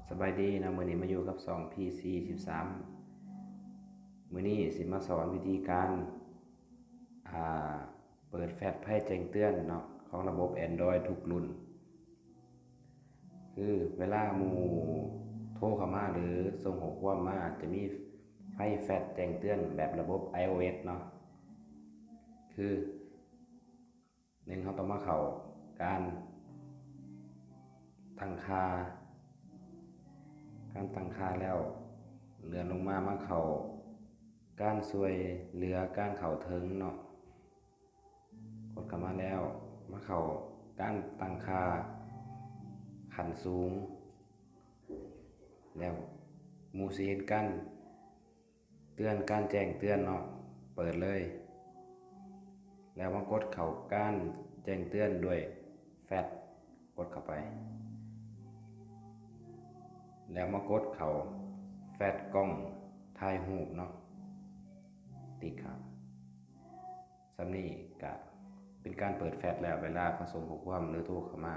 ສະບາຍດີເນາະ, ມື້ນີ້ມາຢູ່ກັບຊ່ອງ ພີ ສີ່ສິບສາມ. ມື້ນີ້ຊິມາສອນວິທີການ ອ່າ ເປີດແຟດໄພແຈ້ງເຕືອນເນາະ ຂອງລະບົບ Android ທຸກລຸ້ນ. ຄືເວລາໝູ່ໂທເຂົ້າມາ ຫຼື ສົ່ງຂໍ້ຄວາມມາ ຈະມີໄຟແຟດແຈ້ງເຕືອນແບບລະບົບ iOS ເນາະ. ຄື ໜຶ່ງ ເຮົາຕ້ອງມາເຂົ້າການຕັ້ງຄ່າ, ການຕັ້ງຄ່າແລ້ວ ເລື່ອນລົງມາ ມາເຂົ້າການຊ່ວຍເຫຼືອການເຂົ້າເຖິງເນາະ. ກົດເຂົ້າມາແລ້ວ ມາເຂົ້າການຕັ້ງຄ່າຂັ້ນສູງ ແລ້ວໝູ່ຊິເຫັນການເຕືອນ, ການແຈ້ງເຕືອນເນາະ, ເປີດເລີຍ. ແລ້ວມາກົດເຂົ້າການແຈ້ງເຕືອນດ້ວຍແຟດ, ກົດເຂົ້າໄປ. ແລ້ວມາກົດເຂົ້າແຟດກ້ອງຖ່າຍຮູບເນາະ, ຕິກເຂົ້າ. ສ່ຳນີ້ກະເປັນການເປີດແຟດແລ້ວ ເວລາເຂົາສົ່ງຂໍ້ຄວາມ ຫຼື ໂທເຂົ້າມາ.